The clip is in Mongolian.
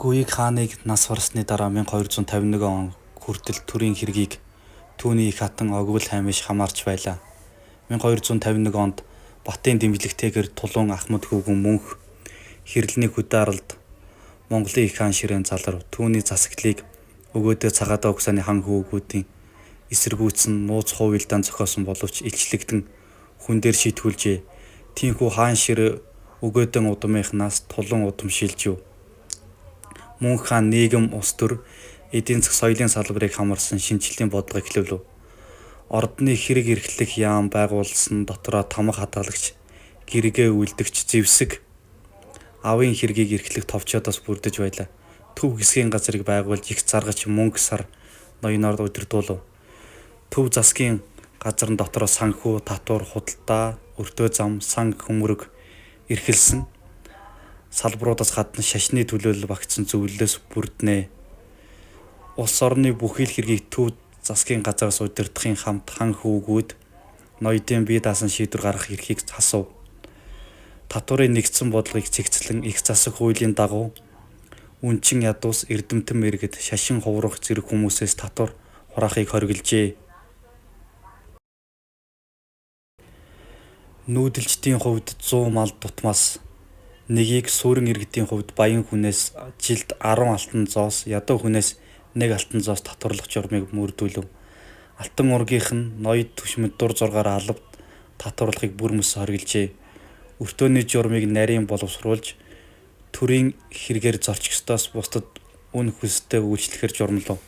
Гүйик хааныг нас барсны дараа 1251 он хүртэл төрийн хэргийг түүний эх хатан Огвол хаймыш хамаарч байлаа. 1251 онд Батын дэмжлэгтэйгээр Тулуун Ахмад хөвгүн Мөнх хэрлэний хөдөө аралд Монголын их хаан ширээнд залрав. Түүний засаглалыг Өгөөдэй Цагаадаа угсааны хан хөвгүүдийн эсэргүүцсэн нууц хувилдаан зохиосон боловч илчлэгдэн хүн дээр шийтгүүлжээ. Тиймээс хаан ширээ Өгөөдөн удмынхнаас Тулуун удам шилжив. Мөнх хаан нийгэм, улс төр, эдийн засаг, соёлын салбарыг хамарсан шинэчлэлийн бодлого эхлүүлэв. Ордны хэрэг эрхлэх яам байгуулсан дотроо тамга хадгалагч, гэргээ үлдэгч, зэвсэг, авын хэргийг эрхлэх товчоодоос бүрдэж байлаа. Төв хэсгийн газрыг байгуулж их заргач мөнгө сар ноёноор удирдуулав. Төв засгийн газрын дотроо санхүү, татвар, худалдаа, өртөө зам, сан хөмрөг эрхэлсэн салбаруудаас гадна шашны төлөөлөл багтсан зөвлөлөөс бүрдэнэ. Улс орны бүхий л хэргийг төв засгийн газраас удирдахын хамт хан хөвгүүд ноёдын бие даасан шийдвэр гаргах эрхийг хасав. Татварын нэгдсэн бодлогыг цэгцлэн эх засаг хуулийн дагуу үнчин ядуус, эрдэмтэн иргэд, шашин хуврах зэрэг хүмүүсээс татвар хураахыг хоригложээ. Нүүдэлчдийн хувьд 100 мал дутмаас нэгийг, суурин иргэдийн хувьд баян хүнээс жилд 10 алтан зоос, ядуу хүнээс нэг алтан зоос татварлах журмыг мөрдүүлэв. Алтан уургийнх нь ноёд түшмэд дур зоргоор алба татварлахыг бүр мөс хоригложээ. Өртөөний журмыг нарийн боловсруулж төрийн хэрэгээр зорчих ёстойс бусдад үнэ хөлстэй үйлчлэхээр журмалав.